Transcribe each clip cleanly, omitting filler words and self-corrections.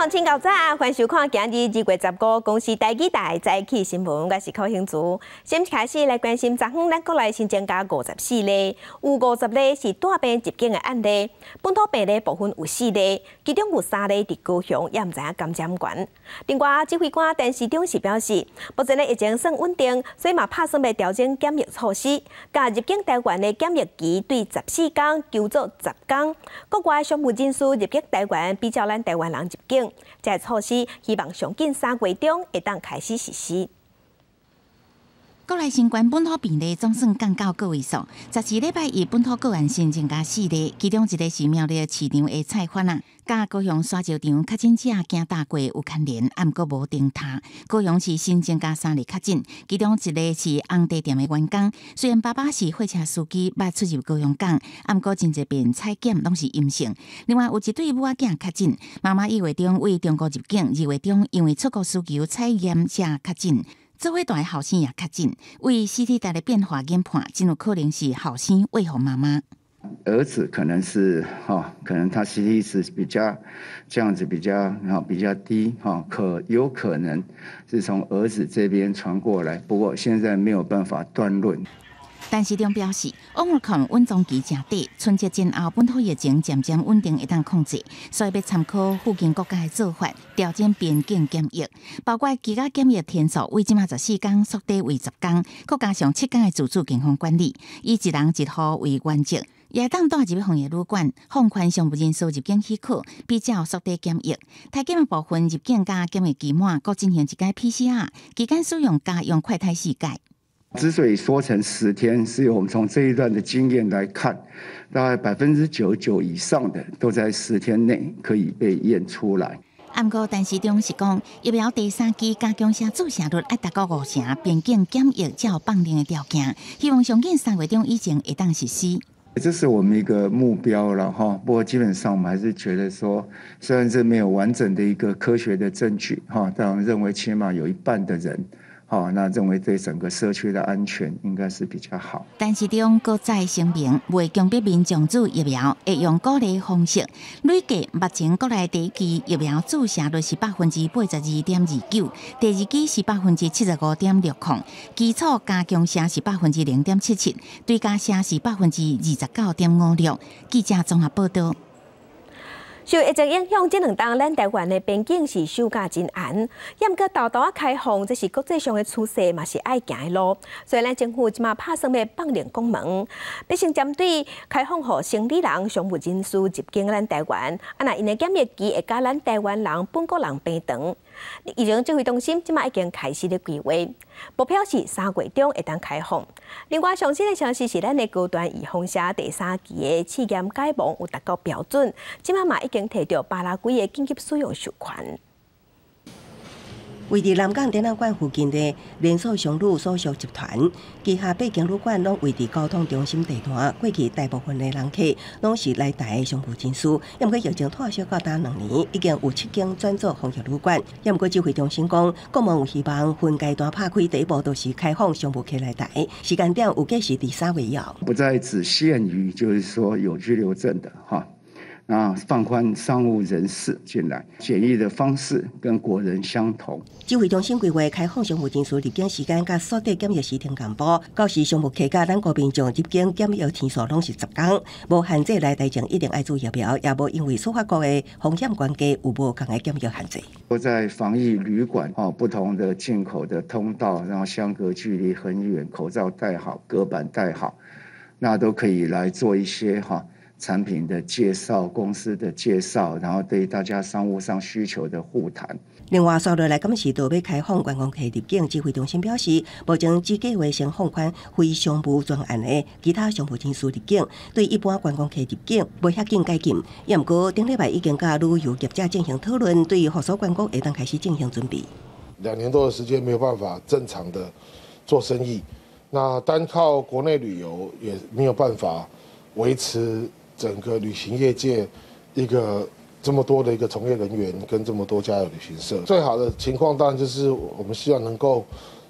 眾請較早，歡迎收看今日2月15公視台語台早起新聞，我是柯興珠。先開始來關心，昨昏咱國內新增加54例，有50例是帶病入境的案例，本土病例部分有四例，其中有三例佇高雄，也毋知影感染源。另外，指揮官陳時中是表示，目前的疫情算穩定，所以嘛拍算欲調整檢疫措施，共入境台灣的檢疫期對14天求做10天。國外商務人士入境台灣，比照咱台灣人入境。這个措施希望上緊3月中會當開始實施。國內新冠本土病例總算降到個位數。14禮拜一本土個案新增加四例，其中一个是苗栗市場的菜販仔，佮高雄沙石場確診者行搭過有牽連，毋過無偵查。高雄市新增加三例確診，其中一个是紅茶店的員工。雖然爸爸是貨車司機，捌出入高雄港，毋過真濟遍採檢攏是陰性。另外有一對母仔囝確診，媽媽1月中對中國入境，2月中因為出國需求採驗才確診。做伙蹛的後生也確診，對 CT 值的變化研判，真有可能是後生餵予媽媽。兒子可能是哈，可能他 CT 值比較這樣子比較比較低哈，可有可能是從兒子這邊傳過來，不過現在沒有辦法斷論。陳時中表示，Omicron 隱藏期誠短，春節前後本土疫情漸漸穩定，會當控制，所以欲參考附近國家的做法，調整邊境檢疫，包括居家檢疫天數為這馬14天縮短為10天，閣加上7天的自主健康管理，以一人一戶為原則，也會當帶入去防疫旅館，放寬商務人士入境許可，比照縮短檢疫。體檢的部分入境佮檢疫期滿，閣進行一擺 PCR，期間使用家用快篩試劑。之所以縮成10天，是我們從這一段的經驗來看，大概99.99以上的都在十天內可以被驗出來。毋過，陳時中是講，疫苗第三劑加強劑注射率愛達到五成，邊境檢疫才有放寬的條件。希望上緊3月中以前會當實施。這是我們一個目標了哈，不過基本上我們還是覺得說，雖然這沒有完整的一個科學的證據哈，但我們認為起碼有一半的人。好，那認為對整個社區的安全應該是比較好。陳時中閣再聲明，袂強迫民眾注疫苗，會用鼓勵方式。累計目前國內第一劑疫苗注射率是82.29%，第二劑是75.60%，基礎加強劑是0.77%，追加劑是29.56%。記者綜合報道。受疫情影響，這兩冬咱台灣的邊境是守甲真嚴，毋過沓沓仔開放，這是國際上的趨勢，嘛是愛行的路。所以咱政府這馬拍算欲放寬國門，欲先針對開放予生理人、商務人士入境咱台灣，啊，若𪜶的檢疫期會佮咱台灣人、本國人平長。疫情指揮中心這馬已經開始咧規劃，目標是3月中會當開放。另外，上新的消息是，咱的高端預防射第三劑的試驗解盲有達到標準，這馬嘛已經提著巴拉圭的緊急使用授權。位佇南港展覽館附近的連鎖商旅所屬集團旗下八間旅館，攏位佇交通中心地段。過去大部分的人客攏是來台的商務人士，毋過疫情拖燒到今2年，已經有七間轉做防疫旅館。毋過指揮中心講，國門有希望分階段拍開，第一步就是開放商務客來台，時間點預計是佇3月以後。不再只限於就是說有居留證的哈。啊，放寬商務人士進來，檢疫的方式跟國人相同。指揮中心規劃開放商務人士入境時間，佮縮短檢疫時程同步。到時商務客佮咱國民眾入境檢疫天數攏是10天，無限制來台前一定愛注疫苗，也無因為出發國的風險懸低有無仝的檢疫限制。在防疫旅館，不同的進口的通道，然後相隔距離很遠，口罩戴好，隔板戴好，那都可以來做一些哈。產品的介紹、公司的介紹，然後對大家商務上需求的互談。另外，紲落來敢是都欲開放觀光客入境，指揮中心表示，目前只計劃先放寬非商務專案的其他商務人士入境，對一般觀光客入境袂遐緊解禁。也毋過頂禮拜已經佮旅遊業者進行討論，對復甦觀光會當開始進行準備。 2年多的時間沒有辦法正常的做生意，那單靠國內旅遊也沒有辦法維持整個旅行業界一個這麼多的一個從業人員跟這麼多家的旅行社。最好的情況當然就是我們希望能夠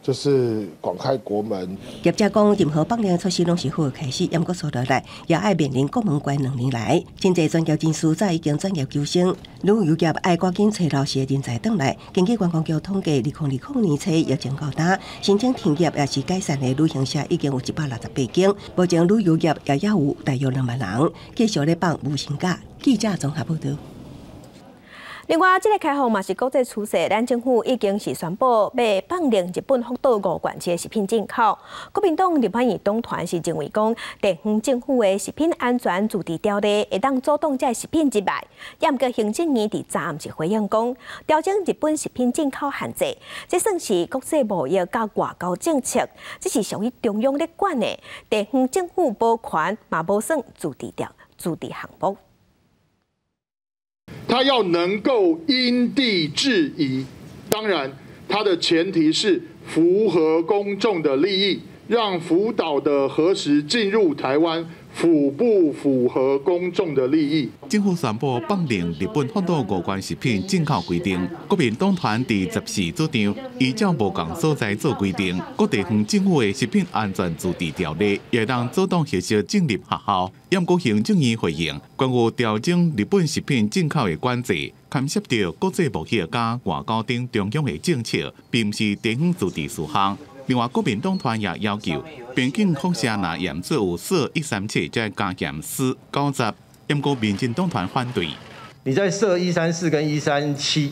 就是廣開國門。業者講，任何放寬措施攏是好的開始，毋過紲落來也愛面臨國門關2年來，真濟專業人士早已經轉業求生，旅遊業愛趕緊揣老師的人才轉來。根據觀光局統計，2020年初疫情到今，申請停業抑是解散的旅行社已經有168間，目前旅遊業也猶有大約2萬人，繼續咧放無薪假。記者綜合報導。另外，這个開放嘛是國際趨勢，咱政府已經是宣布欲放任日本福島五縣市的食品進口。國民黨立法院黨團是認為講，地方政府的食品安全自治條例會當阻擋這食品入來。也毋過行政院佇昨暗是回應講，調整日本食品進口限制，這算是國際貿易佮外交政策，這是屬於中央咧管的，地方政府無權嘛無算自治項目。他要能夠因地制宜，當然，它的前提是符合公眾的利益，讓福島的核食進入台灣，符不符合公眾的利益？政府宣布放任日本福島五縣食品進口規定，國民黨團佇14主張依照無仝所在做規定，各地方政府的食品安全自治條例會當阻擋核食進入學校。毋過行政院回應，關於調整日本食品進口的管制，牽涉到國際貿易佮外交等中央的政策，並毋是地方自治事項。另外，國民黨團也要求，邊境輻射若驗出有銫137，才加驗鍶90。毋過民進黨團反對。你在銫134跟137，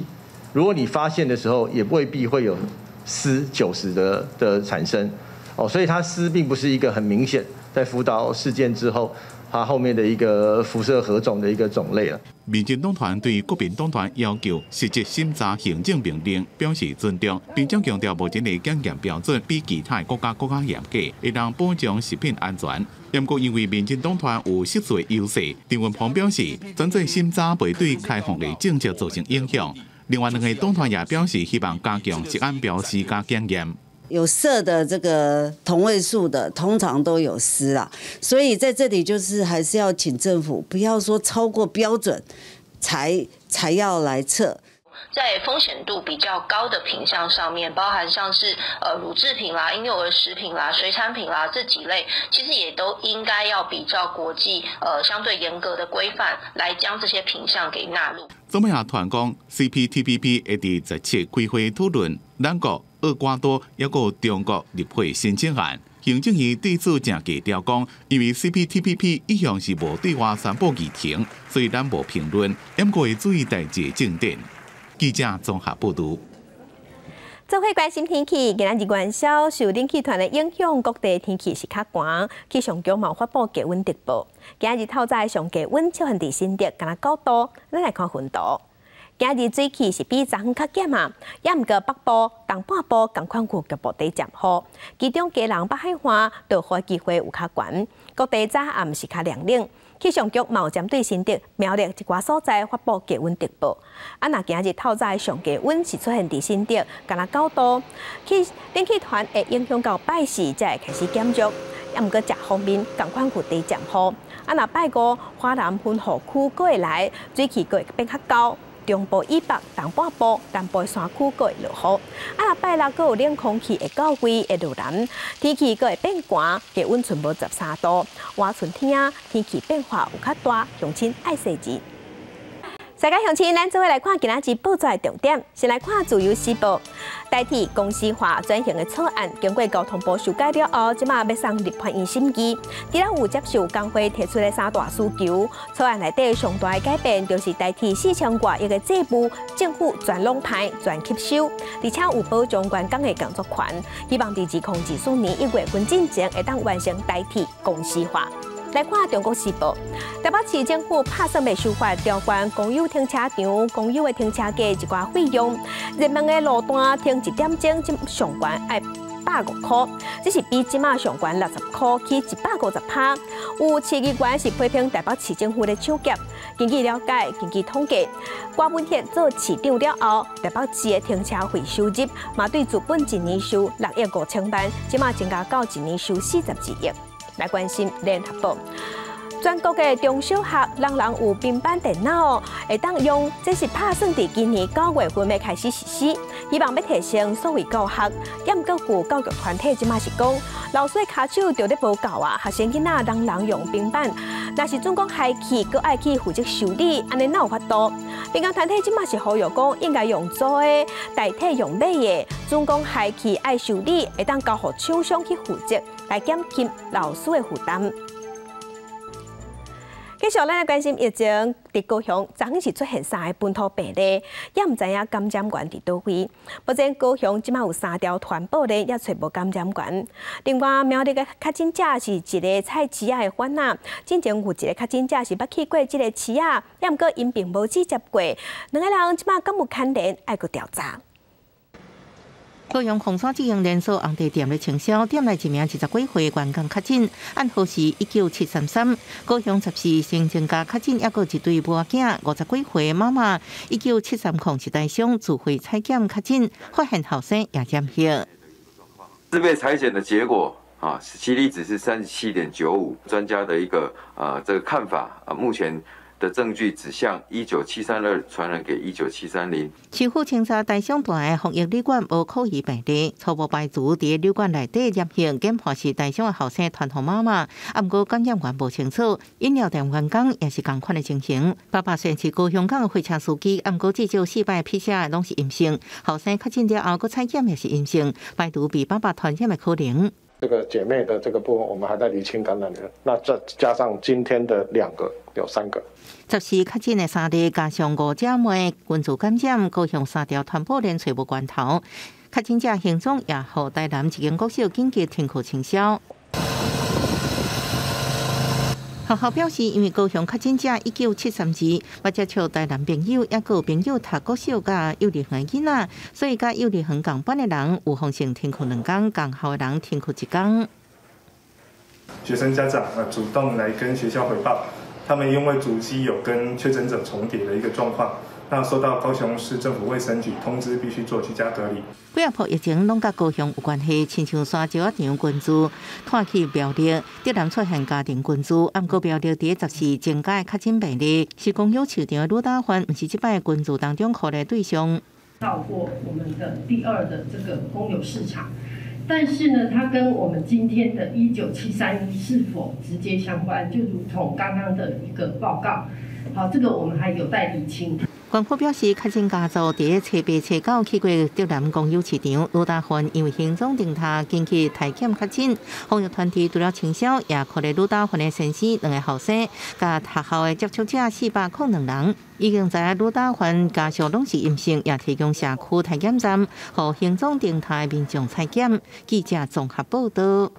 如果你發現的時候，也未必會有鍶90的產生。哦，所以它鍶並不是一個很明顯，在福島事件之後，它後面的一個輻射核種的一個種類了。民進黨團對國民黨團要求實質審查行政命令表示尊重，並且強調目前的檢驗標準比其他國家閣較嚴格，會當保障食品安全。毋過因為民進黨團有實質優勢，陳雲鵬表示，轉做審查袂對開放的政策造成影響。另外兩個黨團也表示希望加強食安標示佮檢驗。有銫的這個同位素的，通常都有鍶啦，所以在這裡就是還是要請政府不要說超過標準才要來測。在風險度比較高的品項上面，包含像是乳製品啦、嬰幼兒食品啦、水產品啦這幾類，其實也都應該要比照國際相對嚴格的規範，來將這些品項給納入。總美亞團講，CPTPP 會佇17開會討論，咱國、厄瓜多抑閣中國入會申請案。行政院對此誠低調講，因為 CPTPP 一向是無對外宣布議程，所以咱無評論。毋過會注意代誌進展。記者綜合報導。做伙關心天氣，今仔日元宵受冷氣團的影響，各地天氣是較寒。氣象局嘛發布低溫特報。今仔日透早上低溫出現佇新竹，干焦9度。咱來看雲圖。今日水汽是比昨昏較減啊，也毋過北部、東半部仝款有局部地陣雨，其中基隆北海岸落雨機會有較懸。各地早暗是較涼冷。氣象局嘛有針對新竹、苗栗一寡所在發布低溫特報。啊，若今日透早上低溫是出現佇新竹，干焦9度。冷氣團會影響到拜四才會開始減弱。也毋過食方面仝款有地陣雨。啊，若拜五華南雲雨區閣會來，水汽閣會變較厚。中部以北、東半部、南部山區閣會落雨。啊，若拜六閣有冷空氣會到位，會落南，天氣閣會變寒，低溫賰無13度。倚春天啊，天氣變化有較大，鄉親愛細緻。世界鄉親，咱做伙來看今仔日報紙的重點。先來看《自由時報》，台鐵公司化轉型的草案，經過交通部修改了後，這馬欲送立法院審議。除了有接受工會提出的三大訴求，草案內底上大的改變，就是台鐵4000外億的債務，政府全攏歹全吸收，而且有保障員工的工作權。希望佇2024年1月份進前，會當完成台鐵公司化。來看《中國時報》，台北市政府拍算欲修法調懸公有停車場、公有的停車格一寡費用，熱門的路段停一點鐘，這上懸愛150塊，這是比這馬上懸60塊起150%。有市議員是批評台北市政府咧搶劫。根據了解，根據統計，郭文鐵做市長了後，台北市的停車費收入嘛對原本一年收6億5千萬，這馬增加到一年收42億。來關心聯合報，全國的中小學人人有平板電腦會當用，這是拍算佇今年9月份欲開始實施，希望欲提升數位教學。毋過有教育團體這馬是講，老師跤手著咧無夠啊，學生囡仔人人用平板，若是準講害去，閣愛去負責修理，按呢哪有法度？民間團體這馬是呼籲講，應該用租的代替用買的，準講害去愛修理，會當交予廠商去負責，來減輕老師的負擔。繼續咱來關心疫情，佇高雄昨昏是出現三个本土病例，也毋知影感染源佇佗位。目前高雄這馬有三條傳播鏈，也揣無感染源。另外，苗栗的確診者是一个菜市仔的販仔，進前有一个確診者是捌去過這个市仔，也毋過𪜶並無接觸過，兩个人這馬敢有牽連，愛閣調查。高雄鳳山這間連鎖紅茶店咧清銷，店內一名20幾歲員工確診，案號是19733。高雄14新增加確診，猶閣一對母仔，50幾歲媽媽，19730是台商自費採檢確診，發現後生也染疫。自費採檢的結果啊，CT 值是37.95，專家的一個這個看法啊，目前的證據指向19732傳染給19730。市府清查台商大的防疫旅館無可疑病例，初步排除佇旅館內底染疫，檢破是台商的後生傳予媽媽，啊，毋過感染源無清楚。飲料店員工也是仝款的情形。爸爸雖然是高雄港的貨車司機，啊，毋過至少四擺 PCR 攏是陰性，後生確診了後，閣採檢也是陰性，排除被爸爸傳染的可能。這個姐妹的這個部分，我們還在釐清感染源。那再加上今天的兩個，有三個。十四確診的三例，加上五姐妹群組感染，高雄三條傳播鏈揣無源頭。確診者行蹤也予台南一間國小緊急停課清消。學校表示，因為高雄確診者19732，捌接觸台南朋友，抑閣有朋友讀國小佮幼兒園囡仔，所以佮幼兒園仝班的人有風險停課2工，仝校的人停課1工。學生家長啊，主動來跟學校回報，他們因為足跡有跟確診者重疊的一個狀況，那收到高雄市政府衛生局通知，必須做居家隔離。幾仔波疫情攏佮高雄有關係，親像沙石仔場群聚，拖去苗栗，竹南出現家庭群聚，毋過苗栗佇14增加的確診病例，是公有市場的呂大環，毋是這擺群聚當中可憐對象。到過我們的第二的這個公有市場，但是呢，它跟我們今天的19731是否直接相關，就如同剛剛的一個報告，好，這個我們還有待釐清。官府表示，確診家族佇初八、初九去過竹南公有市場，呂大環因為行蹤偵查，緊去篩檢確診。防疫團體除了清消，也鼓勵呂大環的先生兩个後生，佮學校的接觸者402人，已經知影呂大環家屬攏是陰性，也提供社區篩檢站，予行蹤偵查的民眾採檢。記者綜合報導。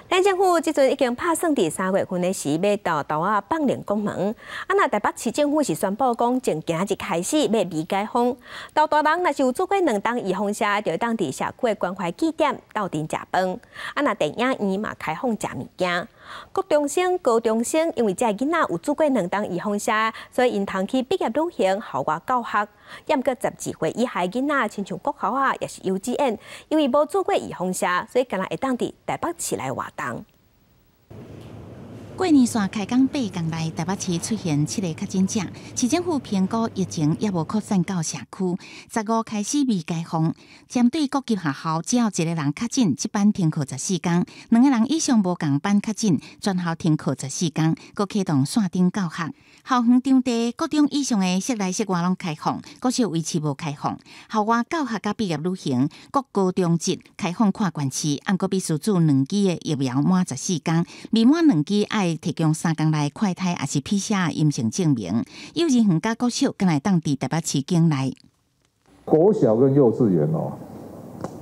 咱政府這陣已經拍算佇3月份的時，欲沓沓仔放靈國門。啊，若台北市政府是宣布講，從今日開始欲微解封，沓大人若是有做過兩針預防射，就會當佇社區的關懷據點鬥陣食飯。啊，若電影院嘛開放食物件。國中生、高中生因為這囡仔有注過兩針預防射，所以𪜶通去畢業旅行、校外教學。毋過12歲以下囡仔，親像國小仔，抑是幼稚園，因為無注過預防射，所以干焦會當佇台北市內活動。過年紲開工8工內，台北市出現七个確診者，市政府評估疫情猶無擴散到社區，15開始微解封，針對各級學校，只要一個人確診，這班停課14工；兩个人以上無仝班確診，全校停課14工，閣啟動線頂教學。校園場地國中以上的室內室外攏開放，國小維持無開放。校外教學佮畢業旅行，國高中職開放看縣市，毋過必須注兩劑的疫苗滿14工，未滿兩劑愛提供3工內快篩抑是 PCR 陰性證明。幼兒園佮國小，敢若會當佇台北市境內。國小跟幼稚園哦，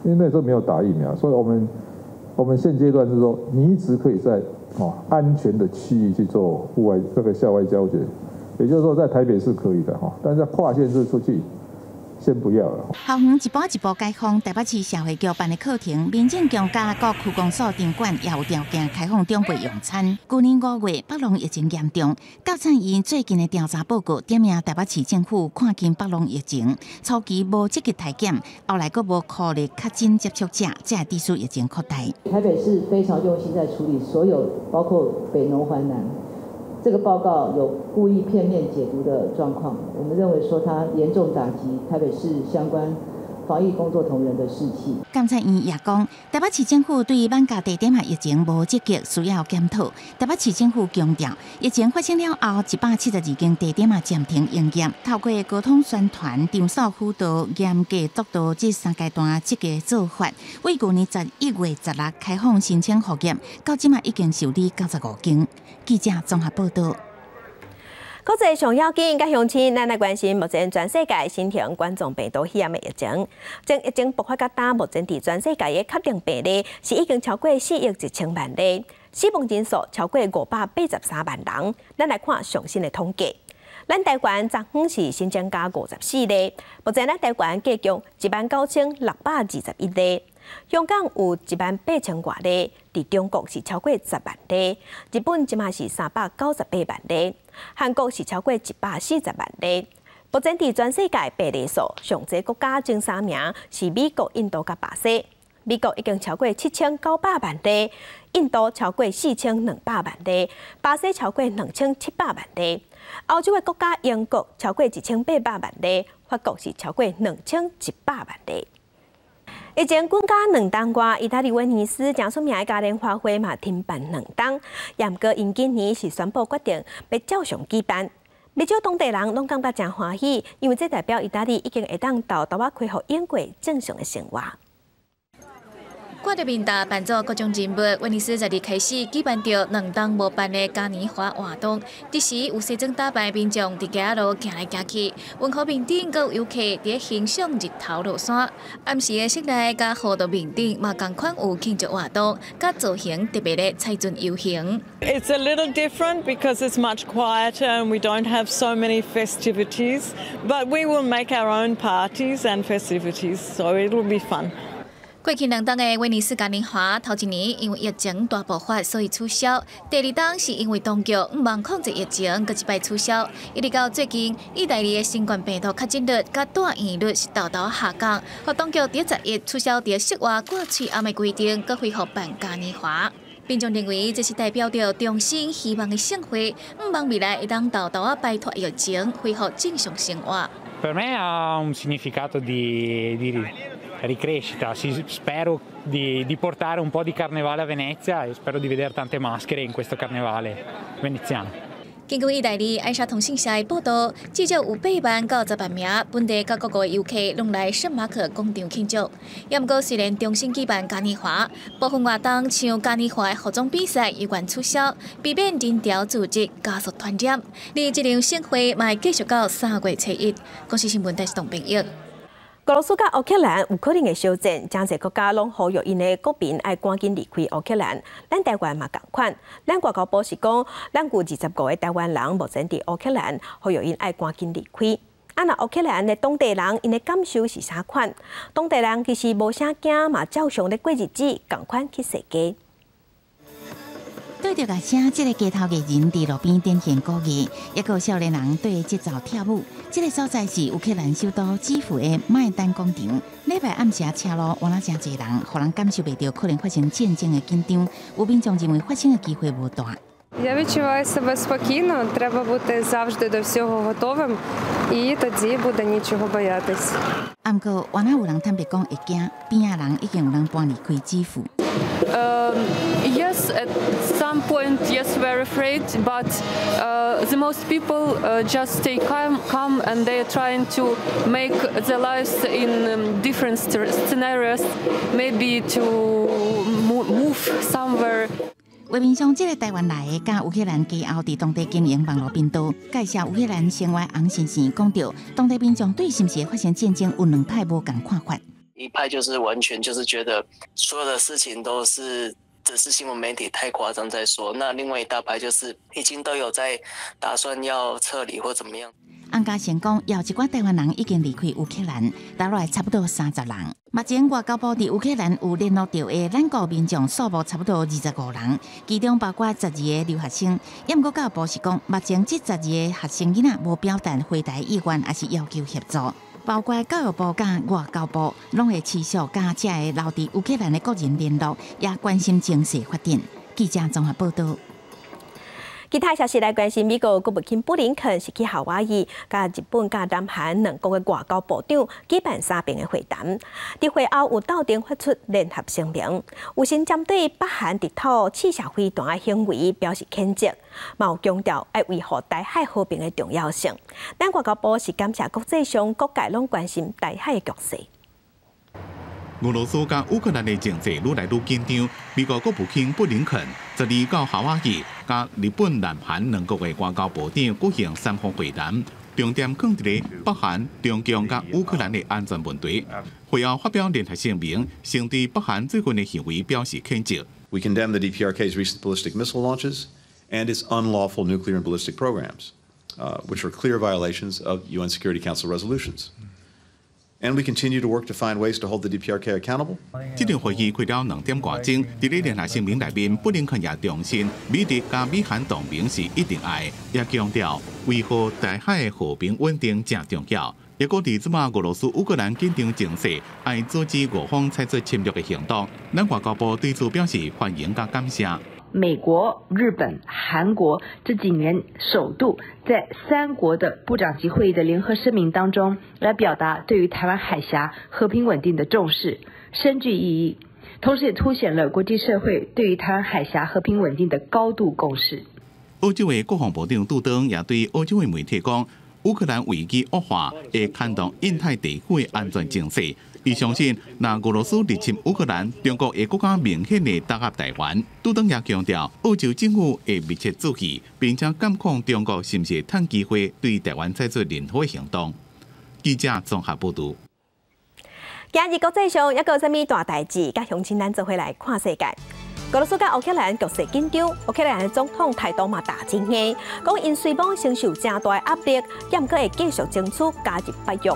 因為那時候沒有打疫苗，所以我們現階段是說，你只可以在安全的區域去做戶外這個校外教學，也就是說在台北是可以的哈，但是跨縣市出去，先不要了。校園一步一步解封，台北市社會局辦的課程，民政局佮各區公所場館也有條件開放長輩用餐。舊年5月，北龍疫情嚴重，監察院最近的調查報告點名台北市政府看輕北龍疫情，初期無積極篩檢，後來閣無考慮確診接觸者，才會致使疫情擴大。台北市非常用心在處理所有，包括北農環南。這個報告有故意片面解讀的狀況，我們認為說它嚴重打擊台北市相關防疫工作同仁的士氣。監察院也講，台北市政府對艋舺地點仔疫情無積極，需要檢討。台北市政府強調，疫情發生了後，172間地點仔暫停營業，透過溝通宣傳、場所輔導、嚴格督導這三階段積極做法，為舊年11月16開放申請復業，到這馬已經受理95間。記者綜合報道。國際上要緊，佮鄉親，咱來關心目前全世界新型冠狀病毒肺炎的疫情。從疫情爆發到今，目前佇全世界的確定病例是已經超過4億1千萬例，死亡人數超過583萬人。咱來看上新的統計，咱台灣昨昏是新增加54例，目前咱台灣計共19,621例。香港有1萬8千外例，佇中國是超過10萬例，日本這馬是398萬例，韓國是超過140萬例。目前佇全世界病例數上濟國家前三名是美國、印度佮巴西。美國已經超過7900萬例，印度超過4200萬例，巴西超過2700萬例。歐洲的國家英國超過1800萬例，法國是超過2100萬例。疫情滾甲2冬外，意大利威尼斯誠出名的嘉年華會嘛停辦2冬，也毋過𪜶今年是宣布決定欲照常舉辦。不少當地人攏感覺誠歡喜，因為這代表意大利已經會當沓沓仔恢復往過正常的生活。掛著面罩扮做各種人物，威尼斯十二開始舉辦著2冬無辦的嘉年華活動。這時有西裝打扮的民眾佇街仔路行來行去，運河面頂閣有遊客佇欣賞日頭落山。暗時的室內佮河道面頂嘛仝款有慶祝活動，佮造型特別的彩船遊行。 It's a little different because it's much quieter and we don't have so many festivities, but we will make our own parties and festivities, so it will be fun. 過去2冬的威尼斯嘉年華，頭一年因為疫情大爆發，所以取消；第二冬是因為當局毋茫控制疫情，閣一擺取消。一直到最近，意大利的新冠病毒確診率佮住院率是沓沓下降，予當局佇11取消佇室外掛喙罨的規定，閣恢復辦嘉年華。民眾認為這是代表著重新希望的盛會，毋望未來會當沓沓仔擺脫疫情，恢復正常生活。 Per me ha un significato di ricrescita, spero di portare un po' di carnevale a Venezia e spero di vedere tante maschere in questo carnevale veneziano. 根據意大利安莎通訊社的報道，至少有8萬到10萬名本地佮各國遊客攏來聖馬可廣場慶祝。也毋過，雖然重新舉辦嘉年華，部分活動像嘉年華的服裝比賽猶原取消，避免人潮聚集加速傳染。而這場盛會嘛會繼續到3月初1。公視新聞台是董編譯。俄羅斯佮烏克蘭有可能會相戰，誠濟國家攏呼籲𪜶的國民愛趕緊離開烏克蘭。咱台灣嘛仝款，咱外交部是講，咱有25個台灣人目前佇烏克蘭，呼籲𪜶愛趕緊離開。啊，若烏克蘭的當地人，𪜶的感受是啥款？當地人其實無啥驚，嘛照常咧過日子，仝款去踅街。對著樂聲，這個街頭藝人佇路邊展現古藝，抑閣有少年人綴節奏跳舞。這個所在是烏克蘭首都基輔的麥丹廣場。禮拜暗時車路原來誠濟人，予人感受袂著可能發生戰爭的緊張。有民眾認為發生的機會無大。 Я відчуваю себе спокійно, треба бути завжди до всього готовим, і тоді буде нічого боятись. 啊，毋過原來有人坦白講會驚，邊仔人已經有人搬離開基輔。 Yes, at some point, yes, we're afraid, but the most people just stay calm, and they are trying to make their lives in different scenarios, maybe to move somewhere. 畫面上，這個台灣來的，佮烏克蘭家後佇當地經營網路頻道，介紹烏克蘭生活紅先生講著，當地民眾對是毋是會發生戰爭有兩派無仝看法。一派就是完全就是覺得所有的事情都是只是新聞媒體太誇張在說，那另外一大派就是已經都有在打算要撤離或怎麼樣。洪家誠講，有一寡台灣人已經離開烏克蘭，留落來差不多30人。目前外交部佇烏克蘭有聯絡著的咱國民眾數目差不多25人，其中包括十二个留學生。毋過教育部是講，目前這十二個學生囡仔無表達回台意願，抑是要求協助。包括教育部佮外交部，攏會持續佮這个留佇烏克蘭的國人聯絡，也關心情勢發展。記者綜合報導。其他消息來關心，美國國務卿布林肯是去夏威夷，佮日本、佮南韓兩國的外交部長舉辦三邊的會談。佇會後有鬥陣發出聯合聲明，有先針對北韓佇土試射飛彈的行為表示譴責，嘛有強調愛維護台海和平的重要性。咱外交部是感謝國際上各界攏關心台海的局勢。俄羅斯佮烏克蘭的情勢愈來愈緊張。美國國務卿布林肯12到夏威夷，佮日本、南韓兩國的外交部長舉行三方會談，重點放佇咧北韓、中共佮烏克蘭的安全問題。會後發表聯合聲明，先對北韓最近的行為表示譴責。 We condemn the DPRK's recent ballistic missile launches and its unlawful nuclear and ballistic programs, which are clear violations of UN Security Council resolutions. And we continue to work to find ways to hold the DPRK accountable. 這場會議開了2點外鐘，佇咧聯合聲明內面，布林肯也重申，美日佮美韓同盟是一定愛，也強調維護台海的和平穩定誠重要。也閣佇這馬俄羅斯烏克蘭緊張情勢，愛阻止俄方採取侵略的行動。咱外交部對此表示歡迎佮感謝。美國、日本、韓國這幾年首度在三國的部長級會議的聯合聲明當中，來表達對於台灣海峽和平穩定的重視，深具意義。同時也凸顯了國際社會對於台灣海峽和平穩定的高度共識。澳洲的國防部長杜登也對澳洲的媒體講，烏克蘭危機惡化會牽動印太地區的安全情勢。伊相信，若俄羅斯入侵烏克蘭，中國會閣較明顯的打壓台灣。杜登也強調，澳洲政府會密切注意，並且監控中國是毋是趁機會對台灣採取任何行動。記者綜合報導。今日國際上猶閣有啥物大代誌？佮鄉親咱做伙來看世界。俄羅斯佮烏克蘭局勢緊張，烏克蘭的總統態度嘛大真硬，講𪜶雖罔承受誠大的壓力，猶毋過會繼續爭取加入北約。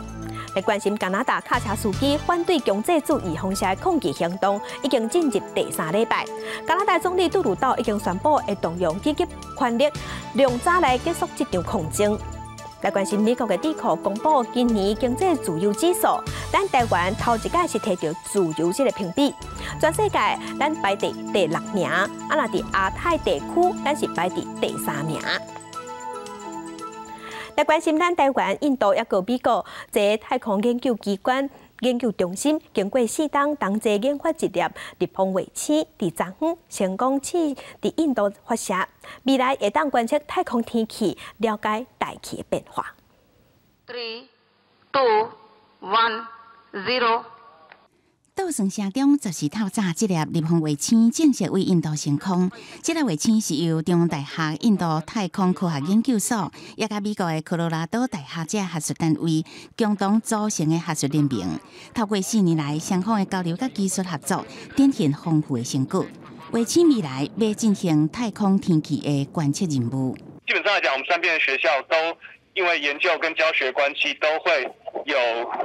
來關心加拿大卡車司機反對強制注預防射的抗議行動已經進入第三禮拜。加拿大總理杜魯道已經宣布會動用緊急權力，量早來結束這場抗爭。來關心美國的智庫公布今年經濟自由指數，咱台灣頭一擺是提著自由這个評比，全世界咱排佇第六名，啊若佇亞太地區，咱是排佇第三名。來關心咱台灣、印度抑閣美國，這个太空研究機關研究中心經過四冬同齊研發一粒立方衛星，佇昨昏成功試佇印度發射，未來會當觀測太空天氣，了解大氣的變化。 Three, two, one, zero. 倒算聲中，14透早，這粒立方衛星正式對印度升空。這粒衛星是由中央大學印度太空科學研究所，也佮美國的科羅拉多大學這學術單位共同組成的學術聯盟。透過4年來雙方的交流佮技術合作，展現豐富的成果。衛星未來欲進行太空天氣的觀測任務。基本上來講，我們三邊的學校都因為研究跟教學關係，都會有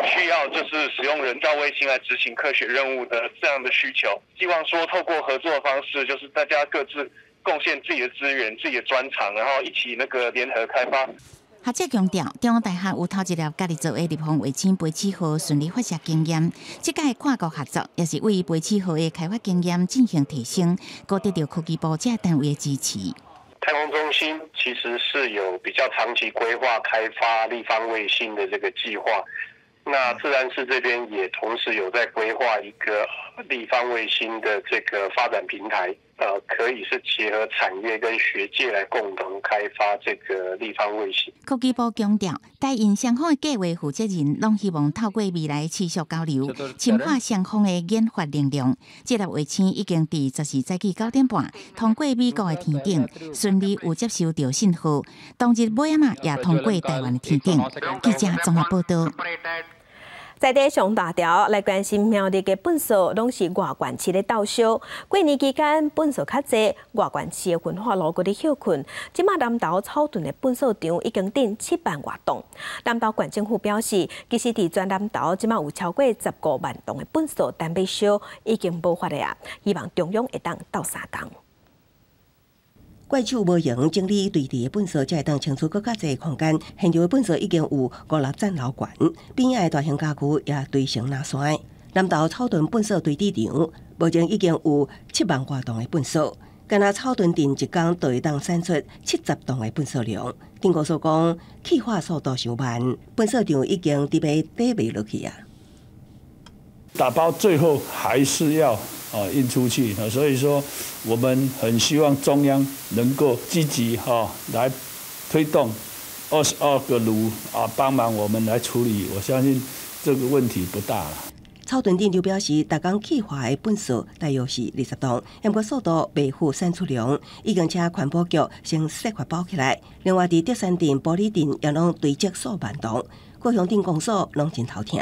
需要，就是使用人造衛星來執行科學任務的這樣的需求。希望說透過合作的方式，就是大家各自貢獻自己的資源、自己的專長，然後一起那個聯合開發。學者強調，中央大學有頭一粒家己做的立方衛星飛矢號順利發射經驗，這擺跨國合作也是為飛矢號的開發經驗進行提升，閣得著科技部這單位的支持。太空中心其實是有比較長期規劃開發立方衛星的這個計劃，那自然是這邊也同時有在規劃一個立方衛星的這個發展平台，可以是結合產業跟學界來共同開發這個立方衛星。科技部強調，台印雙方的計劃負責人攏希望透過未來持續交流，深化雙方的研發能量。這粒衛星已經佇14早起9點半通過美國的天頂，順利有接收著信號。當日尾仔嘛也通過台灣的天頂。記者綜合報導。在地上大條來關心苗栗的糞埽，攏是外縣市咧鬥燒。過年期間糞埽較濟，外縣市的焚化爐閣咧歇睏。這馬南投草屯的糞埽場已經囤7萬外噸。南投縣政府表示，其實佇全南投這馬有超過15萬噸的糞埽等欲燒，已經無法了啊！希望中央會當鬥相共。怪手無閒整理堆置的糞埽，才會當清除閣較濟空間。現場的糞埽已經有五六層樓懸，邊仔的大型家具也堆成若山。南投草屯糞埽堆置場，目前已經有7萬外噸的糞埽，干焦草屯鎮一工就會當產出70噸的糞埽量。鎮公所講，氣化速度傷慢，糞埽場已經佇欲抵袂落去啊。打包最後還是要運出去，所以說我們很希望中央能夠積極哈來推動22個爐啊，幫忙我們來處理。我相信這個問題不大了。草屯鎮就表示，逐工氣化的糞埽大約是20噸，毋過速度袂符產出量，已經請環保局先設法補起來。另外，佇竹山鎮、埔里鎮也攏堆積數萬噸，高雄鎮公所攏真頭疼。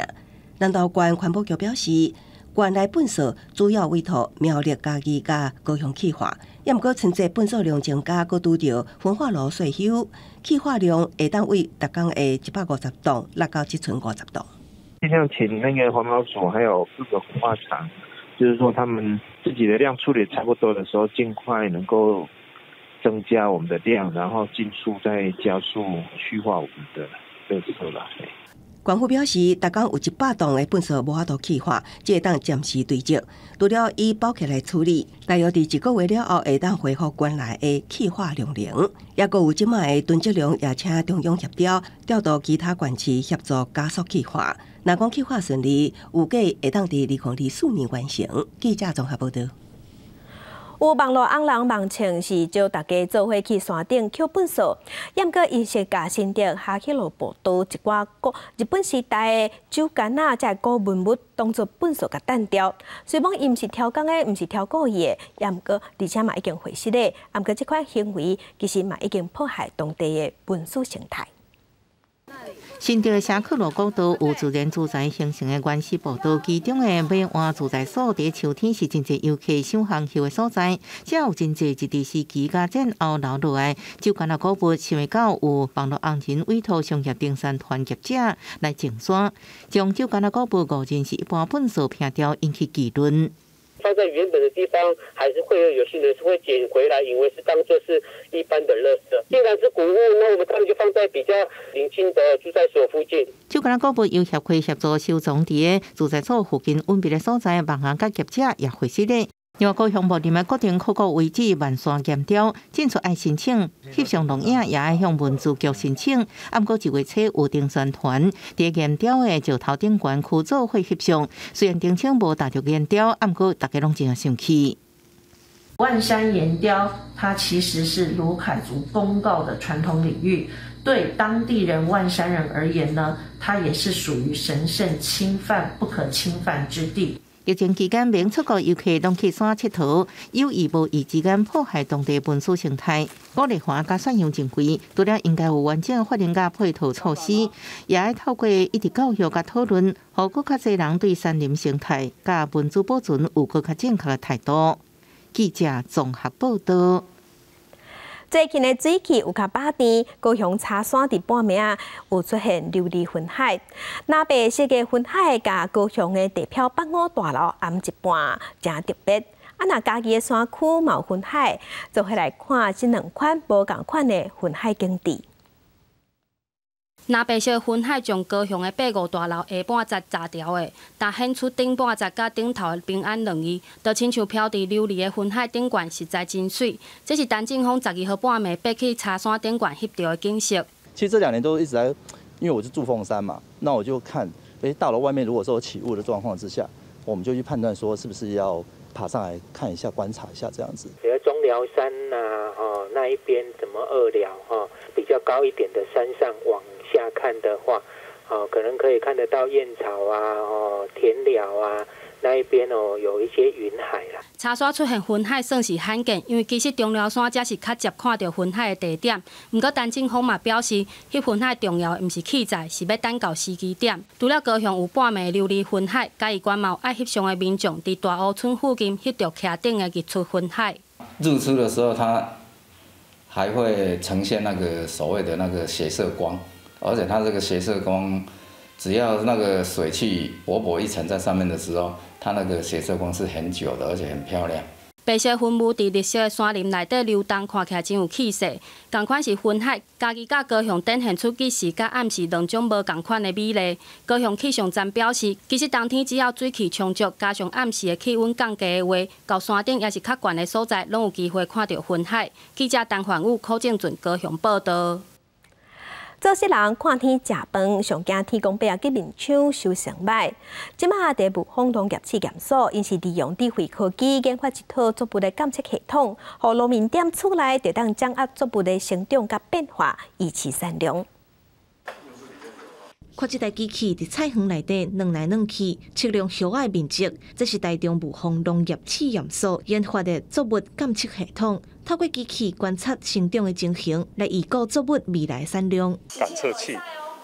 南投縣環保局表示，縣內糞埽主要委託苗栗、嘉義佮高雄氣化，也毋過春節糞埽量增加，閣拄著焚化爐稅收，氣化量會當為逐工的150噸落到1050噸。盡量請那個環保署還有各個焚化廠，就是說他們自己的量處理差不多的時候，盡快能夠增加我們的量，然後盡速再加速去化我們的垃圾啦。縣府表示，逐工有100噸的糞埽無法度氣化，這會當暫時堆積。除了以包起來處理，大約佇一個月了後，會當恢復原來的氣化量能。抑閣有這馬的囤積量，也請中央協調調度其他縣市協助加速氣化。若講氣化順利，預計會當佇2024年完成。記者綜合報導。有網路紅人網稱是招大家做伙去山頂抾糞埽，毋過𪜶是共新竹霞溪路步道一寡古日本時代的酒矸仔，這古文物當做糞埽共擲掉。雖罔伊毋是刁工的，毋是刁故意的，毋過而且嘛已經毀失的。毋過這款行為其實嘛已經破壞當地的文史生態。新竹霞溪路古道有自然自在形成的原始步道，其中的馬灣自在所佇秋天是真濟遊客賞紅葉的所在。遮有真濟日治時期佮戰後留落來酒矸仔古物，想袂到有網路紅人委託商業登山團業者來淨山，將酒矸仔古物誤認是一般糞埽撇掉，引起議論。放在原本的地方，還是會有些人是會撿回來，以為是當做是一般的垃圾。既然是古物，那我們當然就放在比較鄰近的住宅所附近。酒矸仔古物由協會協助收藏佇个住宅所附近隱秘的所在，網紅佮業者也會識咧。另外，高雄木林的國定考古遺址萬山岩雕進出愛申請，翕相錄影也愛向文資局申請。毋過一月初有登山團佇岩雕的石頭頂懸區做伙翕相，雖然聲稱無踏著岩雕，毋過大家攏真生氣。萬山岩雕，它其實是魯凱族公告的傳統領域，對當地人萬山人而言呢，它也是屬於神聖侵犯不可侵犯之地。疫情期間，免出國遊客攏去山𨑨迌，有意無意之間破壞當地文史生態。郭麗華佮赡養真貴，除了應該有完整法令佮配套措施，也愛透過一直教育佮討論，予閣較濟人對山林生態佮文資保存有閣較正確的態度。記者綜合報導。最近的水氣有較飽甜，高雄柴山佇半暝仔有出現琉璃雲海。藍白色的雲海，共高雄的地標八五大樓掩一半，誠特別。啊，若嘉義的山區嘛有雲海，做伙來看這兩款無仝款的雲海景致。藍白色雲海將高雄的八五大樓下半截炸掉的，但顯出頂半截佮頂頭的平安兩字，就親像飄佇琉璃的雲海頂懸，實在真媠。這是陳進峰12號半暝爬去柴山頂懸翕著的景色。其實這兩年都一直在，因為我是住鳳山嘛，那我就看，大樓外面如果說有起霧的狀況之下，我們就去判斷說是不是要爬上來看一下、觀察一下這樣子。比如中寮山呐，哦那一邊怎麼二寮哈，比較高一點的山上往下看的話，哦，可能可以看得到燕巢啊，哦，田寮啊，那一邊哦，有一些雲海啦。柴山出現雲海算是罕見，因為其實中寮山才是較捷看著雲海的地點。毋過陳正峰嘛表示，翕雲海重要的毋是器材，是欲等到時機點。除了高雄有半暝琉璃雲海，嘉義縣嘛有愛翕相的民眾佇大湖村附近翕著徛頂的日出雲海。日出的時候，它還會呈現那個所謂的那個斜射光，而且它這個斜射光，只要那個水汽薄薄一層在上面的時候，它那個斜射光是很久的，而且很漂亮。白色雲霧佇綠色的山林內底流動，看起來真有氣勢。仝款是雲海，嘉義佮高雄展現出日時佮暗時兩種無仝款的美麗。高雄氣象站表示，其實冬天只要水汽充足，加上暗時的氣溫降低的話，到山頂抑是較懸的所在，攏有機會看著雲海。記者陳焕武、柯正俊高雄報導。做世人看天食飯，上驚天公伯仔去面窗收成䆀。這馬佇霧峰農業試驗所，𪜶是利用智慧科技研發一套作物的監測系統，予農民踮厝內就當掌握作物的成長佮變化，維持產量。看這台機器佇菜園內底轉來轉去，測量葉仔的面積。這是台中霧峰農業試驗所研發的作物監測系統，透過機器觀察成長的情形，來預估作物未來產量。感測器，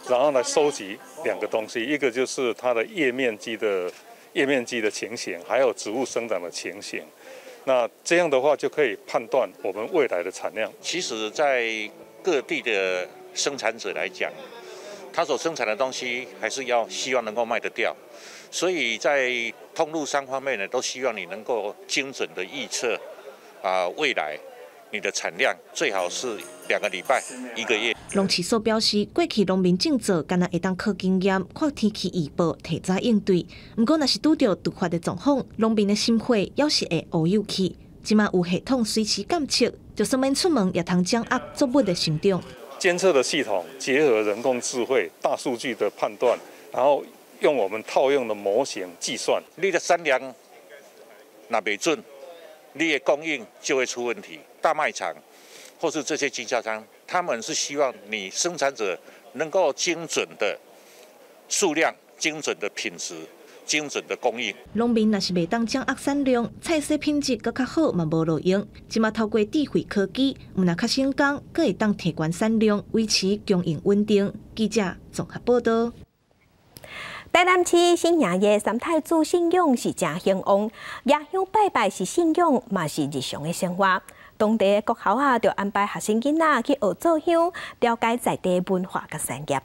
然後來收集兩個東西，一個就是它的葉面積的情形，還有植物生長的情形。那這樣的話就可以判斷我們未來的產量。其實，在各地的生產者來講，他所生產的東西還是要希望能夠賣得掉，所以在通路商方面呢，都希望你能夠精準的預測未來你的產量最好是2個禮拜、一個月。農試所表示，過去農民種作敢若會當靠經驗、看天氣預報提早應對。毋過，若是拄著突發的狀況，農民的心血猶是會烏有去。這馬有系統隨時監測，就算免出門也通掌握作物的成長。監測的系統結合人工智慧、大數據的判斷，然後用我們套用的模型計算。你的產量若袂準，你的供應就會出問題。大賣場或是這些經銷商，他們是希望你生產者能夠精準的數量、精準的品質、精準的供應。農民若是袂當掌握產量，菜色品質閣較好嘛無路用。這馬透過智慧科技，毋但較省工，閣會當提懸產量，維持供應穩定。記者綜合報導。台南市新營的三太子信仰是誠興旺，蜈香拜拜是信仰，嘛是日常的生活。當地的國校啊，就安排學生囡仔去學做香，了解在地文化佮產業。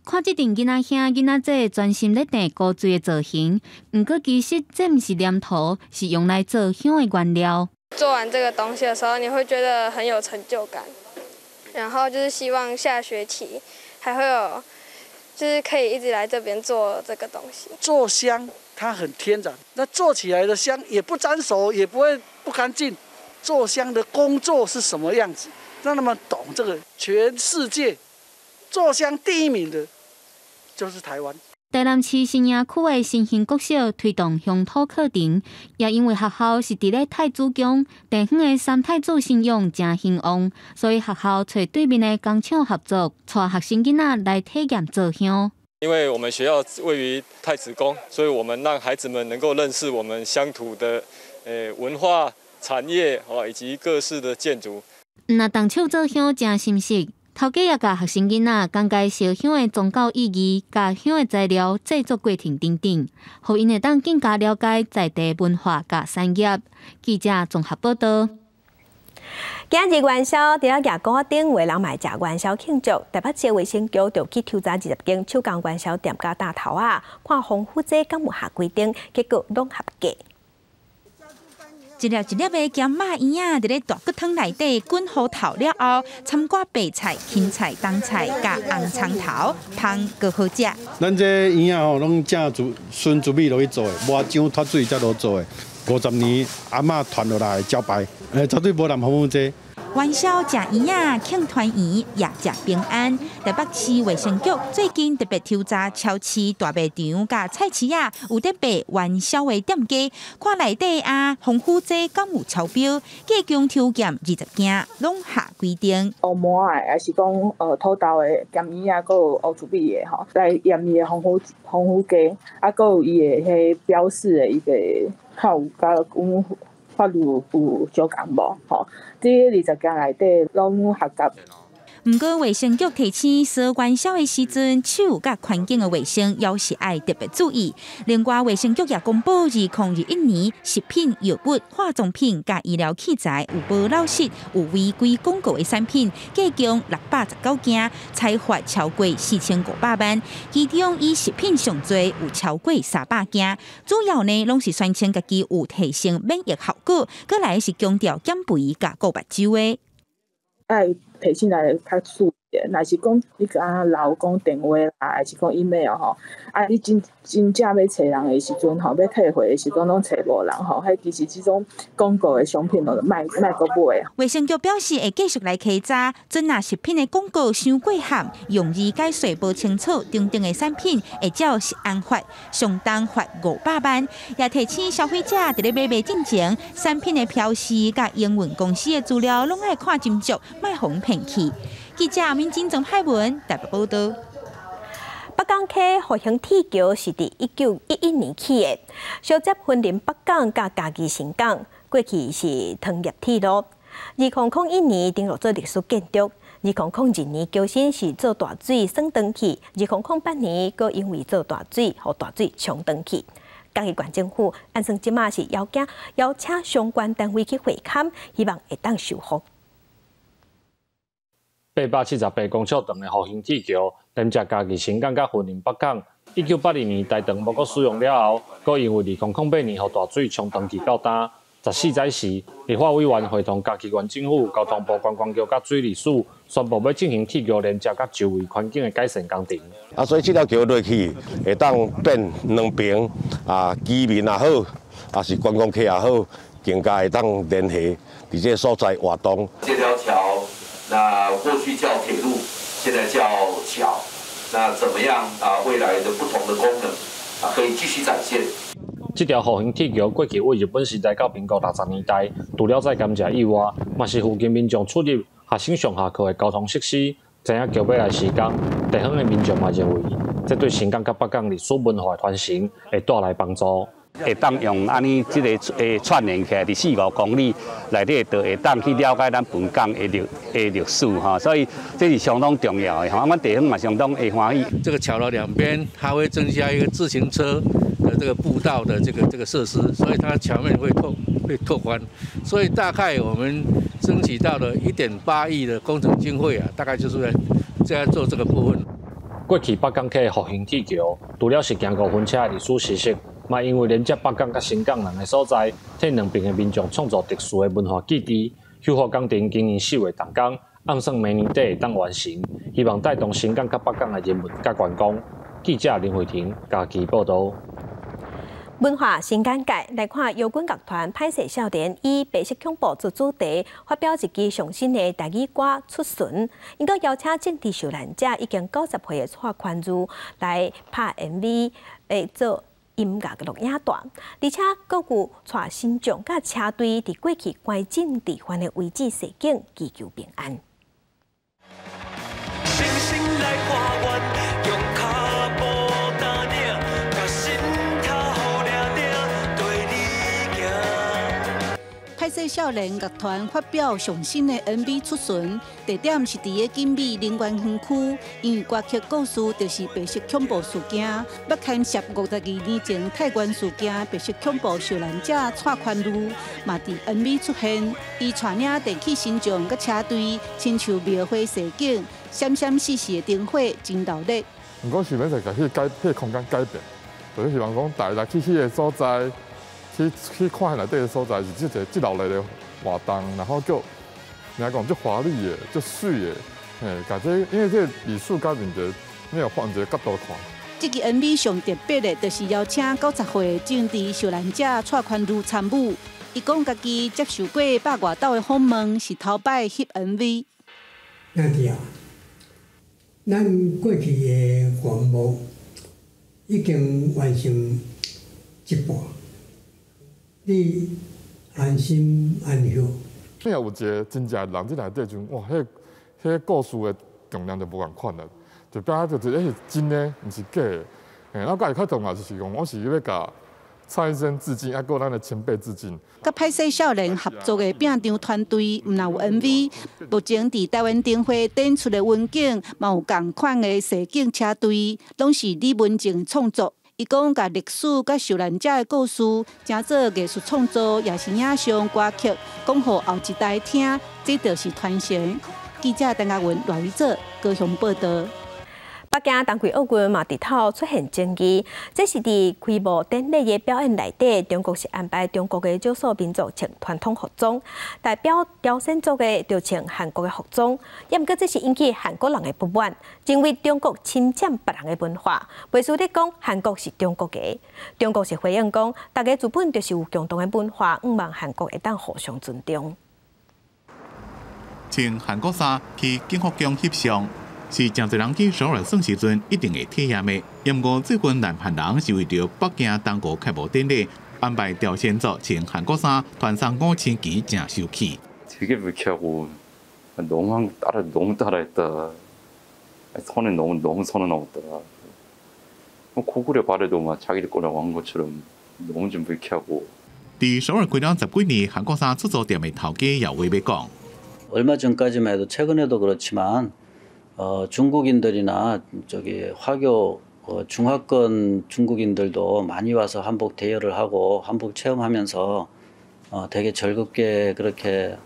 看這陣囡仔兄、囡仔姊專心咧訂古錐的造型，毋過其實這毋是黏土，是用來做香的原料。做完這個東西的時候，你會覺得很有成就感，然後就是希望下學期還會有，就是可以一直來這邊做這個東西。做香它很天然，那做起來的香也不沾手，也不會不乾淨。做香的工作是什麼樣子，讓他們懂這個。全世界做香第一名的，就是台灣。台南市新營區的新興國小推動鄉土課程，也因為學校是佇咧太子宮地方的三太子信仰誠興旺，所以學校揣對面的工廠合作，帶學生囡仔來體驗做香。因為我們學校位於太子宮，所以我們讓孩子們能夠認識我們鄉土的文化產業哦，以及各式的建築。若動手做香誠心適。頭家也共學生囡仔講解燒香的宗教意義、共香的材料製作過程等等，予𪜶會當更加了解在地文化佮產業。記者綜合報導。今日元宵，佇咧蜈蚣仔頂，有人嘛食元宵慶祝。台北市衛生局就去抽查20間手工元宵店佮擔頭仔，看防腐劑敢有合規定，結果攏合格。一粒一粒的鹹肉圓仔，佇咧大骨湯內底滾糊透了後，摻掛白菜、芹菜、冬菜佮紅蔥頭，芳閣好食。咱這圓仔吼，攏正純純糯米落去做的，無漿脫水才落做的。50年阿嬤傳落來的招牌，絕對無淋防腐劑。元宵食圓仔，慶團圓，也食平安。台北市衛生局最近特別抽查超市、大賣場佮菜市仔，有咧賣元宵的店家，看內底啊，防腐劑敢有超標，計共抽檢20件，攏合規定。烏麻的，還是講土豆的鹹圓仔，閣有烏茱萸的吼，來驗伊的防腐劑，啊，閣有伊的彼標示的伊個較有佮阮法律有相仝無？吼，這20件內底攏合格。毋過衛生局提醒，掃元宵的時陣，手佮環境的衛生猶是愛特別注意。另外，衛生局也公布，2021年食品、藥物、化妝品佮醫療器材有報漏失、有違規廣告的產品，計共619件，裁罰超過4500萬。其中以食品上濟，有超過300件。主要呢，攏是宣稱家己有提升免疫效果，閣來是強調減肥佮顧目睭的。愛提醒來較注意，若是講你共留講電話啦，還是講 email 吼，啊，你真真正欲揣人的時陣吼，欲退貨的時陣攏揣無人吼，彼其實這種廣告的商品就莫莫閣買。衛生局表示會繼續來稽查，準若食品的廣告傷過譀，用字解說無清楚等等的產品，會照食安法上重罰500萬。也提醒消費者佇咧買賣進前，產品的標示佮營運公司的資料攏愛看斟酌，莫予人騙去。記者明金曾海文台北報道。北港溪復興鐵橋是佇1911年起的，相接雲林北港佮嘉義伸港，過去是糖業鐵路。2001年登錄做歷史建築，2002年橋身是做大水損斷去，2008年閣因為做大水，予大水沖斷去。嘉義縣政府按算這馬是邀請相關單位去會勘，希望會當修復。878公尺長的復興鐵橋，連接嘉義伸港佮雲林北港。1982年台糖無閣使用了後，閣因為2008年予大水沖斷去到今。14載時，立法委員會同嘉義縣政府、交通部觀光局佮水利署宣布欲進行鐵橋連接佮周圍環境的改善工程。啊，所以這條橋落去會當變兩邊啊，居民也好，抑是觀光客也好，更加會當聯繫佇這個所在活動。這條橋，那過去叫鐵路，現在叫橋，那怎麼樣啊？未來的不同的功能啊，可以繼續展現。這條復興鐵橋過去為日本時代到民國60年代，除了載甘蔗以外，嘛是附近民眾出入學生上下課的交通設施。知影橋欲來施工，地方的民眾嘛認為，這對伸港佮北港歷史文化傳承會帶來幫助。會當用按呢這个串聯起來，佇4、5公里內底，就會當去了解咱本港的歷史吼，所以這是相當重要的吼。阮地方嘛相當會歡喜。這個橋的兩邊，它會增加一個自行車的這個步道的這個設施，所以它橋面會拓寬，所以大概我們爭取到了1.8億的工程經費啊，大概就是在做這個部分。過去北港溪復興鐵橋，除了是行五分車的歷史史跡，嘛因為連接北港佮伸港兩个所在，替兩邊的民眾創造特殊的文化記憶。修復工程今年4月動工，按算明年底會當完成，希望帶動伸港佮北港的人文佮觀光。記者林慧婷嘉義報導。文化新簡介來看，搖滾樂團歹勢少年以白色恐怖做主題，發表一支上新的台語歌《出巡》。𪜶閣邀請政治受難者已經90歲的蔡寬如來拍 MV，來做音樂的錄影帶，而且閣有帶信眾佮車隊佇過去關政治犯的位置示警，祈求平安。星星來化願，用跤步踏領，共心頭掠定，綴你行。歹勢少年樂團發表上新的 MV 出巡，地點是佇个景美林園園區。因為歌曲故事就是白色恐怖事件，欲牽涉52年前泰源事件白色恐怖受難者蔡寬如，嘛佇 MV 出現。伊帶領電氣神將佮車隊，親像廟會示警，閃閃爍爍的燈火真熱鬧。毋過想欲就共彼個改彼個空間改變，就是希望講大家來去彼个所在。去看內底的所在是這個這熱鬧的活動，然後閣你講足華麗的、足媠的，嘿，共這因為這個歷史改變者沒有換一個角度看。這支 MV 上特別的，就是邀請90歲政治受難者蔡寬如參與。伊講家己接受過百外鬥的訪問，是頭擺翕 MV。兄弟啊，咱過去的願望已經完成一半，你安心安歇。你若有一個真正的人佇內底陣，哇，彼個故事的重量就無仝款啦，就變做就是，是真的，毋是假的。嘿，我家己較重要就是講，我是欲共蔡醫生致敬，抑閣咱的前輩致敬。佮歹勢少年合作的拼場團隊，毋但有 MV，目前佇台灣燈會展出的雲景，嘛有仝款的實景車隊，攏是李文靜創作。伊講，共歷史佮受難者的故事，成做藝術創作，也是影像歌曲，講予後一代聽，這就是傳承。記者鄧家文、賴宇哲高雄報導。北京冬季奧運嘛，日頭出現爭議，這是佇開幕典禮的表演內底，中國是安排中國的少數民族穿傳統服裝，代表朝鮮族的就穿韓國的服裝，也毋過這是引起韓國人的不滿，認為中國侵佔別人的文化，袂輸咧講韓國是中國的。中國是回應講，大家原本就是有共同的文化，向望韓國會當互相尊重。穿韓國衫去景福宮翕相，是誠濟人去首爾耍時陣一定會體驗的。毋過最近南韓人是為著北京冬奧開幕典禮安排朝鮮族穿韓國衫，傳送五星旗，誠生氣。 되게 불쾌하고 너무 따라 너무 따라했다. 선을 너무 너무 선을 넘었다. 뭐 고구려 발해도 막 자기들 거라고 한 것처럼 너무 좀 불쾌하고. 佇首爾開了十幾年，韓國衫出租店的頭家也有話欲講。 얼마 전까지만 해도 최근에도 그렇지만 중국인들이나 저기 화교 중화권 중국인들도 많이 와서 한복 대여를 하고 한복 체험하면서 되게 즐겁게 그렇게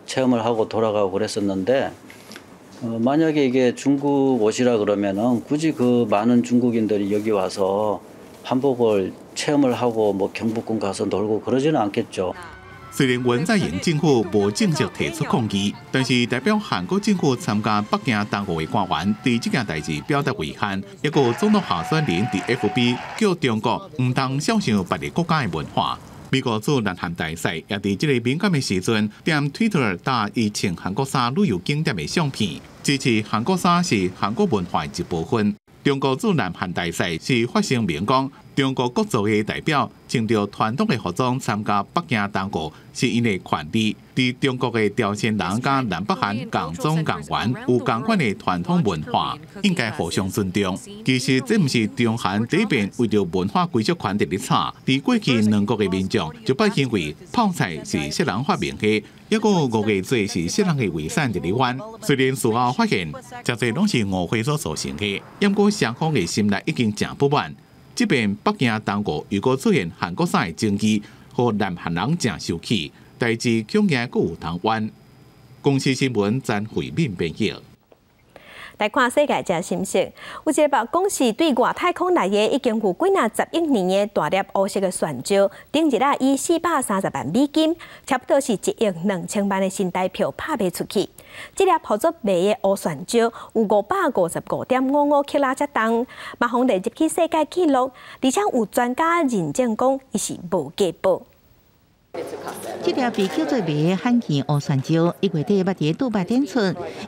체험을 하고 돌아가고 그랬었는데 만약에 이게 중국 옷이라 그러면은 굳이 그 많은 중국인들이 여기 와서 한복을 체험을 하고 뭐 경복궁 가서 놀고 그러지는 않겠죠. 雖然文在寅政府無正式提出抗議，但是代表韓國政府參加北京冬奧的官員對這件代誌表達遺憾。抑閣總統候選人佇 FB 叫中國毋通小想別个國家的文化。美國駐南韓大使也佇這个敏感的時陣，踮 Twitter 搭伊穿韓國衫旅遊景點的相片，支持韓國衫是韓國文化的一部分。中國駐南韓大使是發聲明講，中國各族的代表穿著傳統的服裝參加北京冬奧是𪜶的權利。佇中國的朝鮮人佮南北韓仝種仝源有仝款的傳統文化，應該互相尊重。其實這毋是中韓第一遍為著文化歸屬權佇咧吵。佇過去兩國的民眾就捌因為泡菜是啥人發明的，抑閣五月節是啥人的遺產佇咧冤。雖然事後發現，誠濟攏是誤會所造成的，毋過雙方的心內已經誠不滿。這遍北京冬奧又閣出現韓國衫的爭議，予南韓人誠生氣，代誌恐驚閣有通冤。公視新聞詹慧敏編譯。來看世界這信息，有一个曝講是對外太空來的，已經有幾若十億年的大粒烏色的旋石，頂日啊以430萬美金，差不多是1億2千萬的新台票拍賣出去。這粒號做賣的烏旋石有555.55克拉遮重，嘛予列入去世界紀錄，而且有專家認證講，伊是無假寶。這粒被叫做迷的罕見烏旋石，1月底捌佇杜拜展出。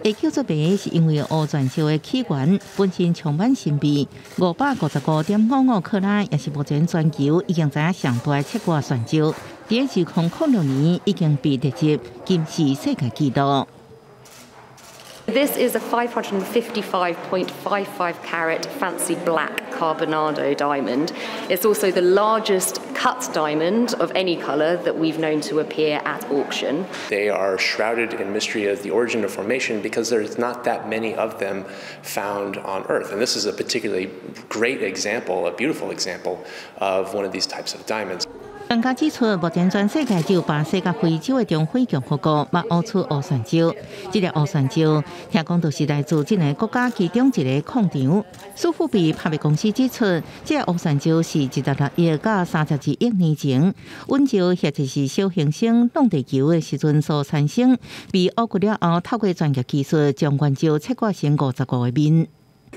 會叫做迷是因為烏旋石的起源本身充滿神秘。555.55克拉，也是目前全球已經知影上大的切割旋石。佇2006年已經被列入金氏世界紀錄。 This is a 555.55 carat fancy black carbonado diamond. It's also the largest cut diamond of any colour that we've known to appear at auction. They are shrouded in mystery of the origin of formation because there's not that many of them found on Earth. And this is a particularly great example, a beautiful example of one of these types of diamonds. 專家指出，目前全世界只有巴西佮非洲的中非共和國捌挖出烏旋石。這粒烏旋石，聽講就是來自這兩個國家其中一个礦場。蘇富比拍賣公司指出，這个烏旋石是26億到32億年前，隕石或者是小行星撞地球的時陣所產生。被挖掘了後，透過專業技術將原石切割成55個面。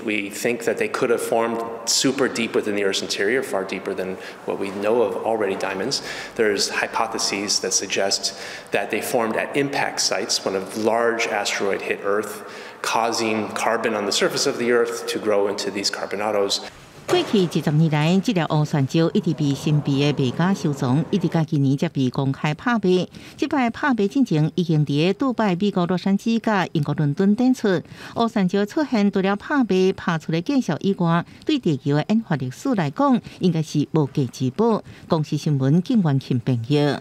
We think that they could have formed super deep within the Earth's interior, far deeper than what we know of already diamonds. There's hypotheses that suggest that they formed at impact sites when a large asteroid hit Earth, causing carbon on the surface of the Earth to grow into these carbonados. 過去20年來，這粒烏旋石一直被神秘的賣家收藏，一直到今年才被公開拍賣。這擺拍賣進前已經佇杜拜、美國洛杉磯佮英國倫敦展出。烏旋石出現，除了拍賣拍出的價數以外，對地球的演化歷史來講，應該是無價之寶。公視新聞景元慶編譯。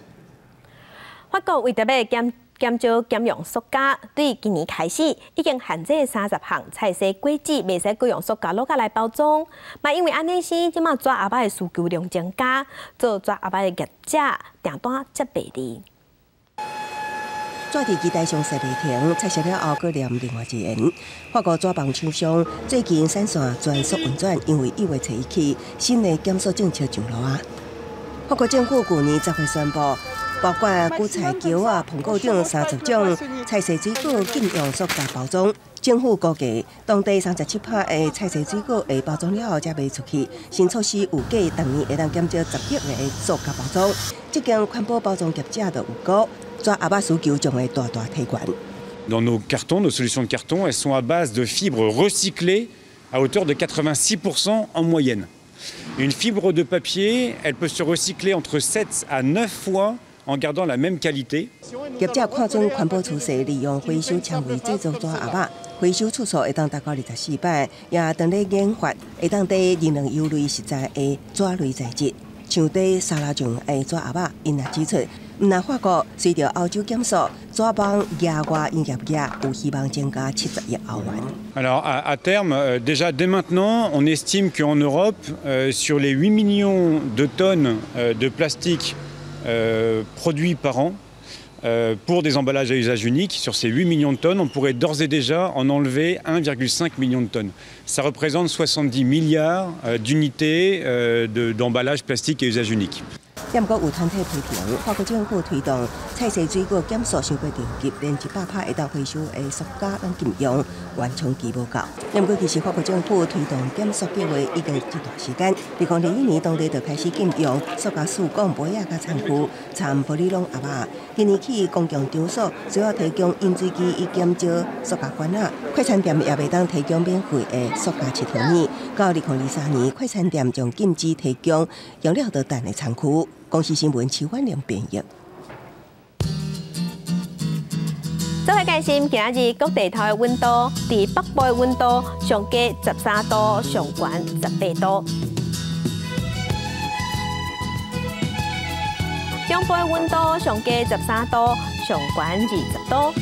法國為著欲減少減用塑膠，對今年開始已經限制30項菜蔬果子袂使閣用塑膠橐仔來包裝。嘛因為按呢生，這馬紙盒仔的需求量增加，做紙盒仔的業者訂單接袂離。紙佇機台上洗袂停，拆卸了後閣黏另外一緣。法國紙房廠商最近產線全速運轉，因為1月初一起，新的減塑政策上路啊。法國政府舊年10月宣布，包括韭菜、茄仔、蘋果等30種菜蔬水果禁用塑膠包裝。政府估計，當地37%的菜蔬水果會包裝了後才賣出去。新措施預計逐年會當減少10億個塑膠包裝。這間環保包裝業者就預估，紙盒仔需求將會大大提懸。 Dans nos cartons, nos solutions de carton, elles sont à base de fibres recyclées à hauteur de 86% en moyenne. Une fibre de papier, elle peut se recycler entre 7 à 9 fois en gardant la même qualité。業者看準環保趨勢，利用回收纖維製作紙盒仔，回收次數會當達到24擺，也當咧研發會當佇熱能優類食材的紙類材質，像佇沙拉醬的紙盒仔，𪜶也指出，毋但法國隨著歐洲減塑，紙網額外營業額有希望增加70億歐元。 Alors à terme, déjà dès maintenant, on estime qu'en Europe, sur les 8 millions de tonnes de plastique produits par an pour des emballages à usage unique, sur ces 8 millions de tonnes, on pourrait d'ores et déjà en enlever 1,5 million de tonnes. Ça représente 70 milliards d'unités d'emballages plastique à usage unique. 毋過有團體批評，法國政府推動菜蔬水果減塑傷過著急，連100%會當回收的塑膠攏禁用，緩衝期無夠。毋過其實法國政府推動減塑計劃已經一段時間，2021年當地就開始禁用塑膠試管、杯仔佮餐具，摻玻璃籠盒仔。今年起公共場所需要提供飲水機以減少塑膠罐仔，快餐店也袂當提供免費的塑膠匙湯匙。到2023年，快餐店將禁止提供用了就擲的餐具。公視新聞徐婉玲編譯。做伙關心今仔日各地頭的溫度，佇北部的溫度上低13度，上懸18度。中部的溫度上低13度，上懸20度。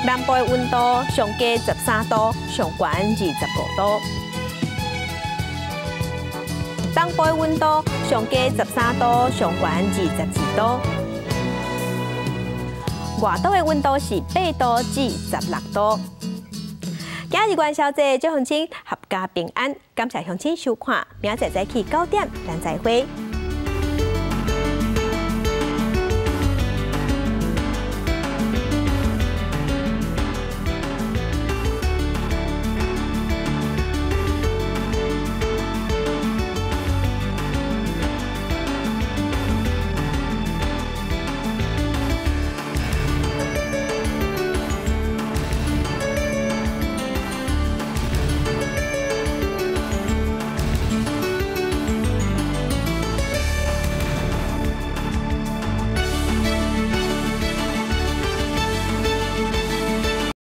南部的溫度上低13度，上懸25度。東部的溫度上低13度，上懸22度。外島的溫度是8度至16度。今日元宵節，祝鄉親闔家平安，感謝鄉親收看，明仔載早起9點，咱再會。